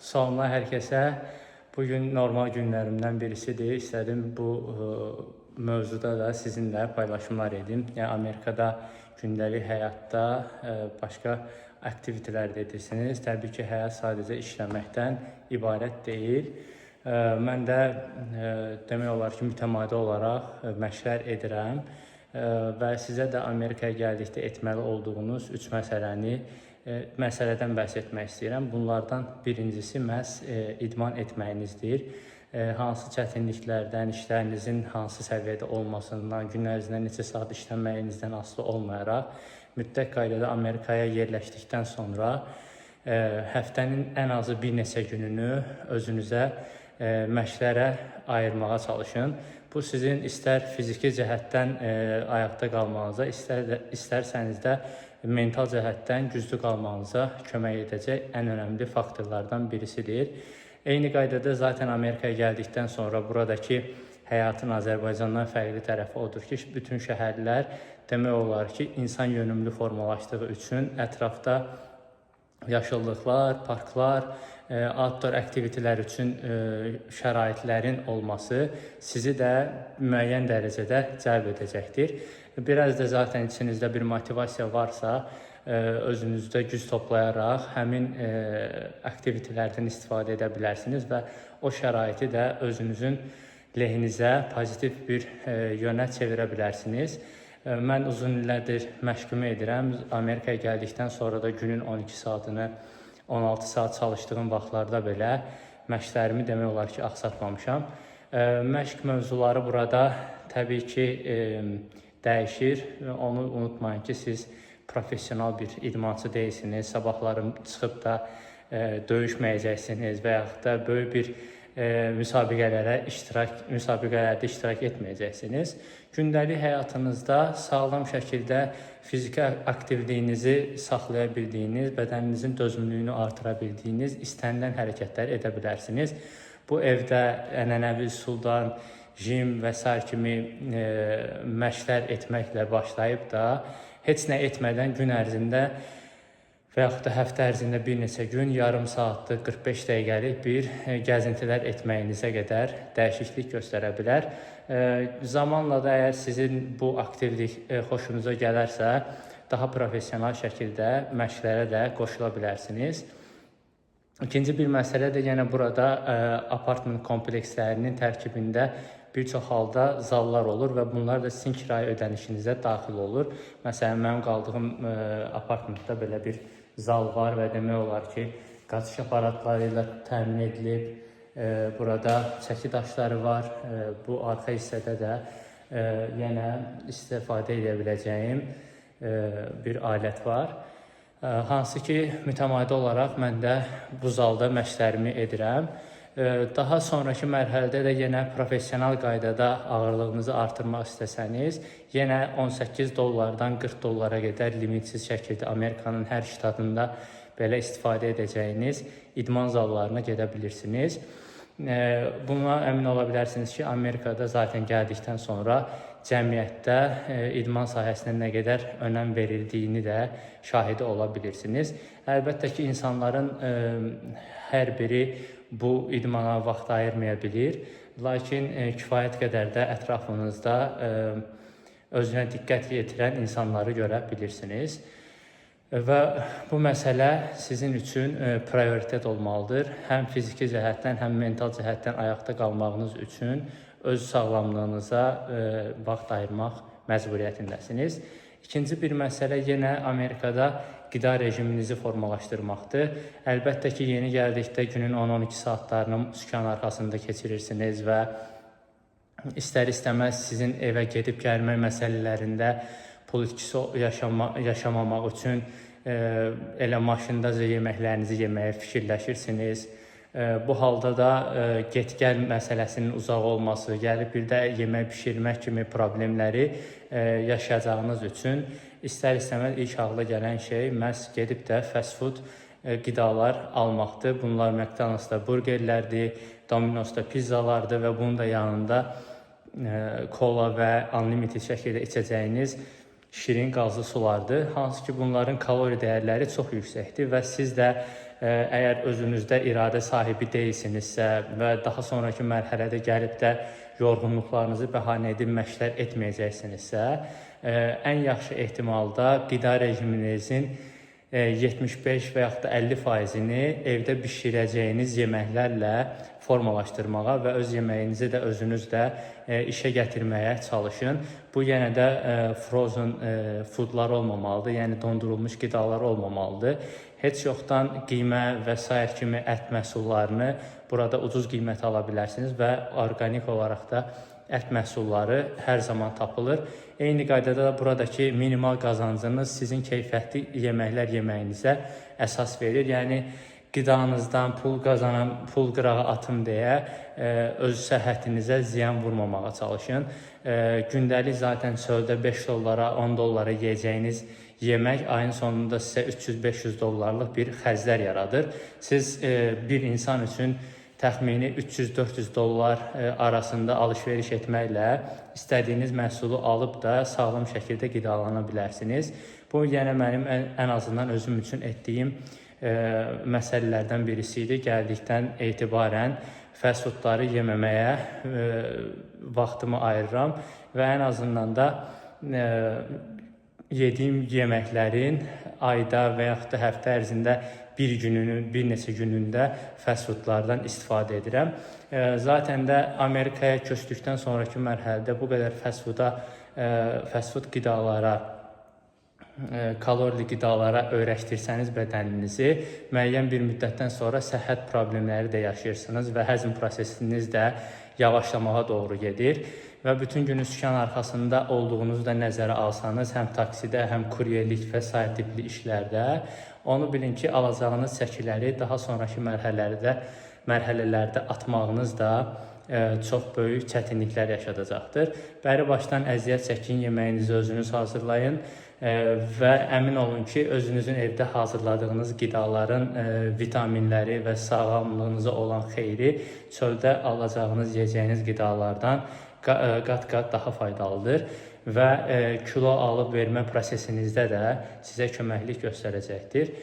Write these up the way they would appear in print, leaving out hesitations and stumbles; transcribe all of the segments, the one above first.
Salamlar hər kəsə. Bu gün normal günlərimdən birisidir. İstədim bu mövzuda da sizinlə paylaşımlar edim. Yəni Amerikada gündəlik həyatda başqa aktivitelər də edirsiniz. Təbii ki, həyat sadəcə işləməkdən ibarət deyil. Mən də demək olar ki, mütəmadi olaraq məşqlər edirəm. Və sizə də Amerikaya gəldikdə etməli olduğunuz 3 məsələdən bəhs etmək istəyirəm. Bunlardan birincisi məhz idman etməyinizdir. Hansı çətinliklərdən, işlərinizin hansı səviyyədə olmasından, gün ərzində neçə saat işləməyinizdən asılı olmayaraq, mütləq qaydada Amerikaya yerləşdikdən sonra həftənin ən azı bir neçə gününü özünüzə məşqlərə ayırmağa çalışın. Bu sizin istər fiziki cəhətdən ayaqda qalmanıza, istərsəniz də mental cəhətdən güclü qalmanıza kömək edəcək ən önəmli faktorlardan birisidir. Eyni qaydada zaten Amerikaya gəldikdən sonra buradakı həyatın Azərbaycandan fərqli tərəfi odur ki, bütün şəhərlər demək olar ki, insan yönümlü formalaşdığı üçün ətrafda yaşıllıqlar, parklar, outdoor aktivitelər üçün şəraitlərin olması sizi də müəyyən dərəcədə cəlb edəcəkdir. Biraz da zaten içinizdə bir motivasiya varsa, özünüzdə güc toplayaraq həmin aktivitelərdən istifadə edə bilərsiniz və o şəraiti də özünüzün lehinizə pozitiv bir yönə çevirə bilərsiniz. Mən uzun illərdir məşqimi edirəm. Amerikaya gəldikdən sonra da günün 12 saatını 16 saat çalışdığım vaxtlarda belə məşqlərimi demək olar ki, axsatmamışam. Məşq mövzuları burada təbii ki, dəyişir. Onu unutmayın ki, siz professional bir idmançı deyilsiniz. Sabahları çıxıb da döyüşməyəcəksiniz və yaxud da böyük bir müsabiqələrdə iştirak etməyəcəksiniz. Gündəlik həyatınızda sağlam şəkildə fiziki aktivliyinizi saxlaya bildiyiniz, bədəninizin dözümlülüyünü artıra bildiyiniz istənilən hərəkətlər edə bilərsiniz. Bu evdə ənənəvi üsuldan jim və sair kimi məşqlər etməklə başlayıb da heç nə etmədən gün ərzində və yaxud da həftə ərzində bir neçə gün yarım saatlıq, 45 dəqiqəlik bir gəzintilər etməyinizə qədər dəyişiklik göstərə bilər. Zamanla da əgər sizin bu aktivlik xoşunuza gələrsə, daha professional şəkildə məşqlərə də qoşula bilərsiniz. İkinci bir məsələ də yenə burada apartment komplekslərinin tərkibində bir çox halda zallar olur və bunlar da sizin kirayə ödənişinizə daxil olur. Məsələn, mənim qaldığım apartmentdə belə bir zal var və demək olar ki, qaçış aparatları ilə təmin edilib. Burada çəki daşları var. Bu arxa hissədə də yenə istifadə edə biləcəyim bir alət var. Hansı ki, mütəmadi olaraq mən də bu zalda məşqlərimi edirəm. Daha sonrakı mərhələdə də yenə professional qaydada ağırlığınızı artırmaq istəsəniz, yenə 18 dollardan 40 dollara qədər limitsiz şəkildə Amerikanın hər ştatında belə istifadə edəcəyiniz idman zallarına gedə bilirsiniz. Buna əmin ola bilərsiniz ki, Amerikada zaten gəldikdən sonra cəmiyyətdə idman sahəsinə nə qədər önəm verildiyini də şahidi ola bilirsiniz. Əlbəttə ki, insanların hər biri bu idmana vaxt ayırmaya bilir. Lakin kifayət qədər də ətrafınızda özünə diqqət yetirən insanları görə bilirsiniz. Və bu məsələ sizin üçün prioritet olmalıdır. Həm fiziki cəhətdən, həm mental cəhətdən ayaqda qalmağınız üçün öz sağlamlığınıza vaxt ayırmaq məcburiyyətindəsiniz. İkinci bir məsələ yenə Amerikada qida rejiminizi formalaşdırmaqdır. Əlbəttə ki, yeni gəldikdə günün 10-12 saatlarını sükan arxasında keçirirsiniz və istər-istəməz sizin evə gedib gəlmək məsələlərində pul itkisi yaşamamaq üçün elə maşındaca yeməklərinizi yeməyə fikirləşirsiniz. Bu halda da get-gəl məsələsinin uzaq olması, gəlib bir də yemək bişirmək kimi problemləri yaşayacağınız üçün istər-istəməz ilk ağla gələn şey məhz gedib də fast food qidalar almaqdır. Bunlar McDonald's-da burgerlərdir, Domino's-da pizzalardır və bunun da yanında kola və unlimited şəkildə içəcəyiniz şirin qazlı sulardır. Hansı ki, bunların kalori dəyərləri çox yüksəkdir və siz də əgər özünüzdə iradə sahibi deyilsinizsə və daha sonrakı mərhələdə gəlib də yorğunluqlarınızı bəhanə edib məşqlər etməyəcəksinizsə, ən yaxşı ehtimalda qida rejiminizin 75 və yaxud da 50%-ni evdə bişirəcəyiniz yeməklərlə formalaşdırmağa və öz yeməyinizi də özünüz də işə gətirməyə çalışın. Bu yenə də frozen foodlar olmamalıdır, yəni dondurulmuş qidalar olmamalıdır. Heç yoxdan qiymə və sair kimi ət məhsullarını burada ucuz qiymətə ala bilərsiniz və orqanik olaraq da ət məhsulları hər zaman tapılır. Eyni qaydada da buradakı minimal qazancınız sizin keyfiyyətli yeməklər yeməyinizə əsas verir. Yəni qidanızdan pul qazanan, pul qırağa atım deyə öz səhhətinizə ziyan vurmamağa çalışın. Gündəlik zaten çöldə 5 dollara, 10 dollara yeyəcəyiniz yemək ayın sonunda sizə 300-500 dollarlıq bir xərclər yaradır. Siz bir insan üçün təxmini 300-400 dollar arasında alış-veriş etməklə istədiyiniz məhsulu alıb da sağlam şəkildə qidalana bilərsiniz. Bu yenə mənim ən azından özüm üçün etdiyim məsələlərdən birisi idi. Gəldikdən etibarən fast foodları yeməməyə vaxtımı ayırıram və ən azından da yediyim yeməklərin ayda və yaxud da həftə ərzində bir gününün, bir neçə günündə fast foodlardan istifadə edirəm. Zaten də Amerikaya köçdükdən sonrakı mərhələdə bu qədər fast food qidalara, kalorili qidalara öyrəşdirsəniz bədəninizi, müəyyən bir müddətdən sonra səhhət problemləri də yaşayırsınız və həzm prosesiniz də yavaşlamağa doğru gedir. Və bütün günü sükan arxasında olduğunuzu da nəzərə alsanız, həm taksidə, həm kuryerlik və sair tipli işlərdə, onu bilin ki, alacağınız çəkiləri daha sonrakı mərhələlərdə atmağınız da çox böyük çətinliklər yaşadacaqdır. Bəri başdan əziyyət çəkin, yeməyinizi özünüz hazırlayın və əmin olun ki, özünüzün evdə hazırladığınız qidaların vitaminləri və sağlamlığınıza olan xeyri çöldə alacağınız, yeyəcəyiniz qidalardan qat-qat daha faydalıdır və kilo alıb vermə prosesinizdə də sizə köməklik göstərəcəkdir.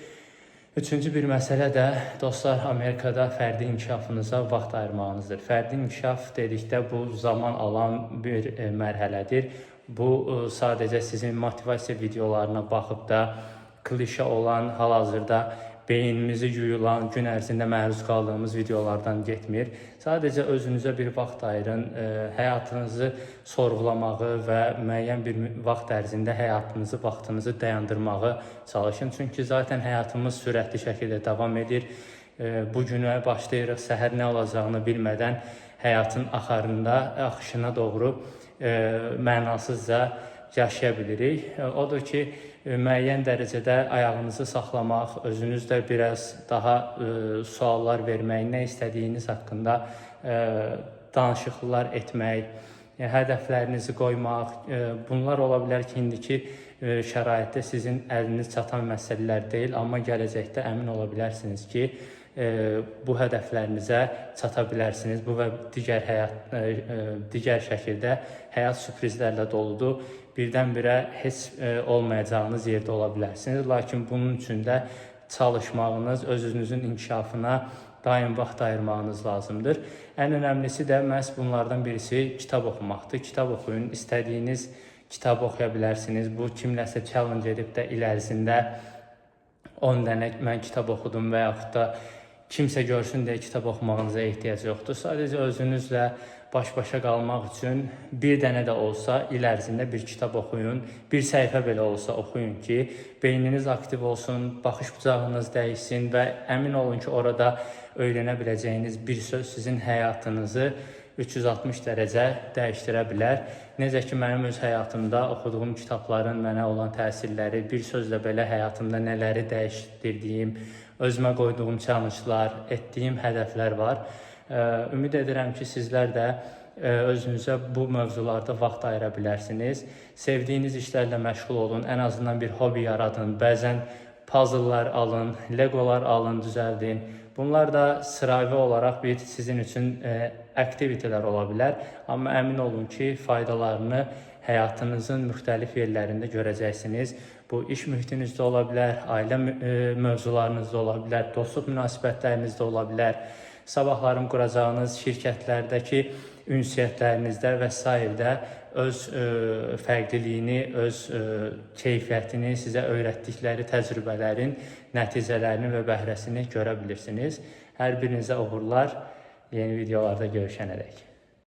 Üçüncü bir məsələ də dostlar, Amerikada fərdi inkişafınıza vaxt ayırmağınızdır. Fərdi inkişaf dedikdə bu zaman alan bir mərhələdir. Bu sadəcə sizin motivasiya videolarına baxıb da klişə olan, hal-hazırda beynimizi yuyulan, gün ərzində məruz qaldığımız videolardan getmir. Sadəcə özünüzə bir vaxt ayırın, həyatınızı sorğulamağı və müəyyən bir vaxt ərzində həyatınızı, vaxtınızı dayandırmağı çalışın. Çünki zaten həyatımız sürətli şəkildə davam edir. Bu günə başlayırıq, səhər nə olacağını bilmədən həyatın axışına doğru mənasızca yaşaya bilirik. Odur ki, müəyyən dərəcədə ayağınızı saxlamaq, özünüz də biraz daha suallar vermək, nə istədiyiniz haqqında danışıqlar etmək, hədəflərinizi qoymaq, bunlar ola bilər ki, indiki şəraitdə sizin əliniz çatan məsələlər deyil, amma gələcəkdə əmin ola bilərsiniz ki, bu hədəflərinizə çata bilərsiniz. Bu və digər həyat, digər şəkildə həyat sürprizlərlə doludur. Birdən-birə heç olmayacağınız yerdə ola bilərsiniz. Lakin bunun üçün də çalışmağınız, öz-özünüzün inkişafına daim vaxt ayırmağınız lazımdır. Ən önəmlisi də məhz bunlardan birisi kitab oxumaqdır. Kitab oxuyun, istədiyiniz kitabı oxuya bilərsiniz. Bu kimləsə challenge edib də il ərzində 10 dənə mən kitab oxudum və yaxud da kimsə görsün deyə kitab oxumağınıza ehtiyac yoxdur. Sadəcə özünüzlə baş-başa qalmaq üçün bir dənə də olsa il ərzində bir kitab oxuyun, bir səhifə belə olsa oxuyun ki, beyniniz aktiv olsun, baxış bucağınız dəyişsin və əmin olun ki, orada öyrənə biləcəyiniz bir söz sizin həyatınızı 360 dərəcə dəyişdirə bilər. Necə ki, mənim öz həyatımda oxuduğum kitabların mənə olan təsirləri, bir sözlə belə həyatımda nələri dəyişdirdiyim, özümə qoyduğum challengelar, etdiyim hədəflər var. Ümid edirəm ki, sizlər də özünüzə bu mövzularda vaxt ayıra bilərsiniz. Sevdiyiniz işlərlə məşğul olun, ən azından bir hobi yaradın, bəzən puzzlelar alın, legolar alın, düzəldin. Bunlar da sıravi olaraq bir sizin üçün aktivitelər ola bilər. Amma əmin olun ki, faydalarını həyatınızın müxtəlif yerlərində görəcəksiniz. Bu iş mühitinizdə ola bilər, ailə mövzularınızda ola bilər, dostluq münasibətlərinizdə ola bilər, sabahların quracağınız şirkətlərdəki ünsiyyətlərinizdə və sairədə öz fərqliliyini, öz keyfiyyətini sizə öyrətdikləri təcrübələrin nəticələrini və bəhrəsini görə bilirsiniz. Hər birinizə uğurlar. Yeni videolarda görüşənədək.